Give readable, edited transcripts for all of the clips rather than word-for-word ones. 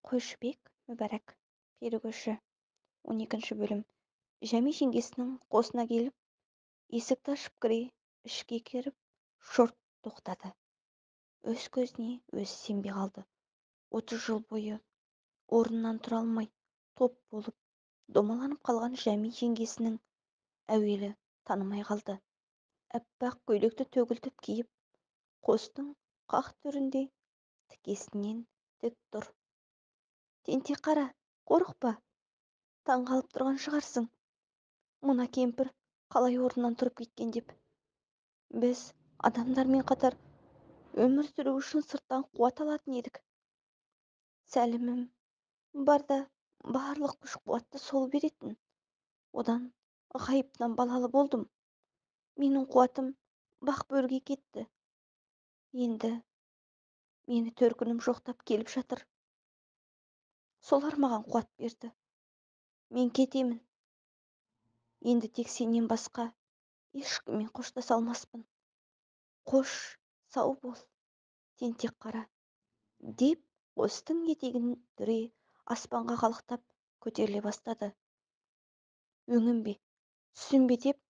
Қойшыбек Мүбәрак, Пері көші, 12-бөлім. Жәми жеңгесінің қосына келіп, есікті ашып кіре, ішке кіріп, шорт тоқтады. Өз көзіне өзі сенбей қалды. 30 жыл бойы орнынан тұра алмай, топ болып, домаланып қалған Жәми жеңгесінің әуелі танымай қалды. Әппақ көйлекті төгілтіп киіп, қостың қақ төрінде тікесінен тік тұр. Тентек қара, қорықпа, таңғалып тұрған шығарсың. Мына кемпір қалай орнынан тұрып кеткен деп. Біз адамдармен қатар өмір сүру үшін сырттан қуат алатын едік. Сәлімім барда барлық күш қуатты сол беретін. Одан ғайыптан балалы болдым. Менің қуатым Бақбөріге кетті. Енді мені төркінім жоқтап келіп жатыр. Солар маған қуат берді. Мен кетемін. Енді тек сенен басқа ешкіммен қоштаса алмаспын. Қош, сау бол, тентек қара, деп қостың етегін дүре аспанға қалықтап көтеріле бастады. Өңім бе, түсім бе деп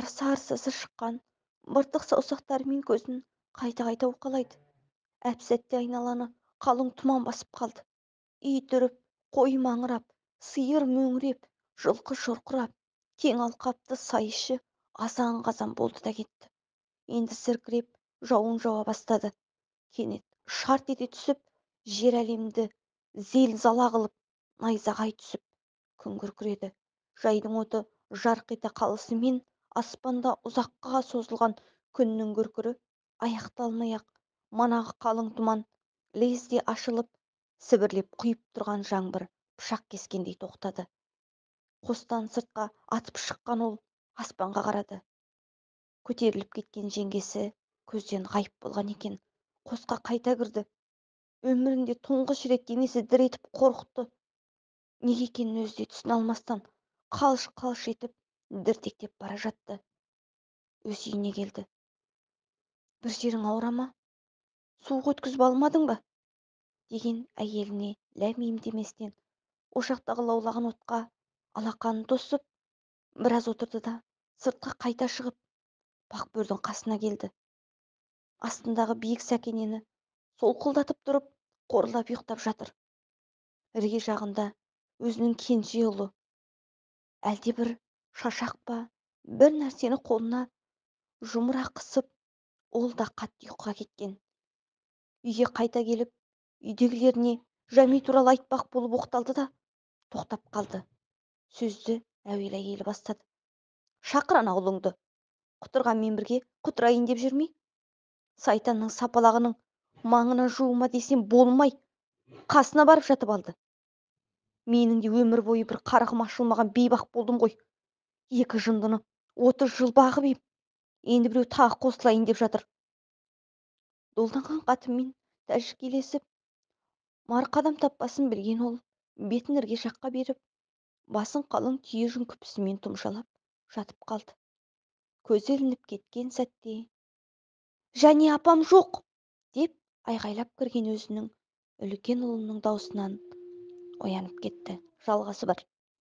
арса-арсасы шыққан мыртық саусақтарымен көзін қайта-қайта уқалайды. Әп-сәтте айналаны қалың тұман басып қалды. Ит үріп, қой маңырап, сиыр мөңіреп, жылқы шұрқырап, кең алқапты сай іші азан-қазан болды да кетті. Енді сіркіреп жауын жауа бастады. Кенет шарт ете түсіп, жер әлемді зелзала қылып, найзағай түсіп, күн күркіреді. Жайдың оты жарқ ете қалысымен аспанда ұзаққа созылған күннің күркірі аяқталмай-ақ, манағы қалың тұман лезде ашылып, сібірлеп құйып тұрған жаңбыр пышақ кескендей тоқтады. Қостан сыртқа атып шыққан ол аспанға қарады. Көтеріліп кеткен жеңгесі көзден ғайып болған екен. Қосқа қайта кірді. Өмірінде тұңғыш рет денесі дір етіп қорықты. Неге екенін өзі де түсіне алмастан қалш-қалш етіп дірдектеп бара жатты. Өз үйіне келді. Бір жерің ауыра ма? Суық өткізіп алмадың ба? Деген әйеліне ләм-мим деместен ошақтағы лаулаған отқа алақанын тосып, біраз отырды да сыртқа қайта шығып, Бақбөрдің қасына келді. Астындағы биік сәкенені солқылдатып тұрып, қорылдап ұйықтап жатыр. Ірге жағында өзінің кенже ұлы, әлде бір шашақ па, бір нәрсені қолына жұмыра қысып, ол да қатты ұйқыға кеткен. Үйге қайта келіп, үйдегілеріне Жәми туралы айтпақ болып оқталды да тоқтап қалды. Сөзді әуелі әйелі бастады. Шақыр ана ұлыңды. Құтырғанмен бірге құтырайын деп жүрмей. Сайтанның сапалағының маңына жуыма десем болмай, қасына барып жатып алды. Менің де өмір бойы бір қарағым ашылмаған бейбақ болдым ғой. Екі жындыны 30 жыл бағып ем. Енді біреу тағы қосылайын деп жатыр. Долданған қатынмен тәжікелесіп, марқадам таппасын білген ол бетін ірге жаққа беріп, басын қалың түйе жүн күпісімен тұмшалап жатып қалды. Көзі ілініп кеткен сәтте, «Және апам жоқ!» деп айғайлап кірген өзінің үлкен ұлының даусынан оянып кетті. Жалғасы бар.